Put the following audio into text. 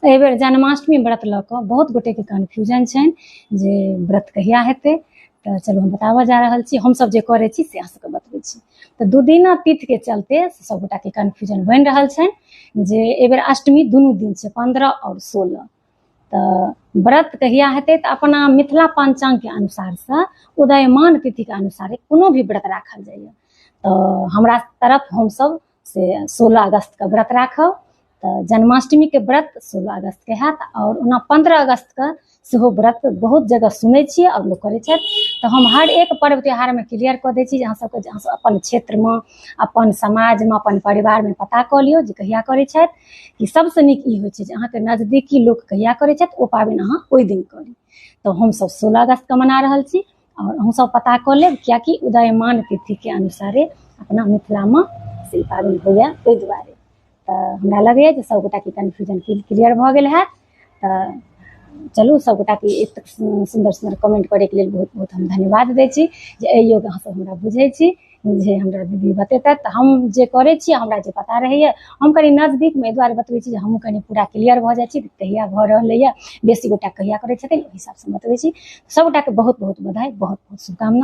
एहिबेर जन्माष्टमी व्रत लऽ कऽ बहुत गोटेके कन्फ्यूजन छनि जे व्रत कहिया हेतै। तऽ चलू हम बताबऽ जा रहल छी, हमसब जे करै छी से अहाँ सबके बतबै छी। तऽ दुदिना तिथिके चलते सबगोटाके कन्फ्यूजन बनि रहल छनि जे एहिबेर अष्टमी दुनू दिन छै, 15 आओर 16। तऽ व्रत कहिया हेतै? तऽ अपना मिथिला पञ्चाङ्गके अनुसारसँ उदयमान तिथिके अनुसारे कोनो भी व्रत राखल जाइए। तऽ हमरा तरफ हमसब से 16 अगस्तके व्रत राखब। तऽ जन्माष्टमीके व्रत 16 अगस्तके हैत। आओर ओना 15 अगस्तके सेहो व्रत बहुत जगह सुनै छियै आओर लोक करै छथि। तऽ हम हर एक पर्व त्योहारमे क्लियर कऽ दै छी जे अहाँ सबके जे अहाँ सब अपन क्षेत्रमे, अपन समाजमे, अपन परिवारमे पता कऽ लियौ जे कहिया करै छथि। कि सबसँ नीक ई होइ छै जे अहाँके नजदीकी लोक कहिया करै छथि, ओ पाबनि अहाँ ओहि दिन करी। तऽ हमसब 16 अगस्तके मना रहल छी आओर अहूँ सब पता कऽ लेब, कियाकि उदयमान तिथिके अनुसारे अपना मिथिलामे से ई पाबनि होइए, ओहि दुआरे। तऽ हमरा लगैए जे सबगोटाके कन्फ्यूजन क्लियर भऽ गेल हैत। तऽ चलू, सबगोटाके एतेक सुन्दर सुन्दर कमेंट करैके लेल बहुत बहुत हम धन्यवाद दै छी जे एहि योग अहाँ सब हमरा बुझै छी जे हमरा दीदी बतेतथि। तऽ हम जे करै छी, हमरा जे पता रहैए, हम कनि नजदीकमे एहि दुआरे बतबै छी जे हमहूँ कनि पूरा क्लियर भऽ जाइ छी कहिया भऽ रहलैए, बेसी गोटा कहिया करै छथिन, ओहि हिसाबसँ बतबै छी। सबगोटाके बहुत बहुत बधाई, बहुत बहुत शुभकामना।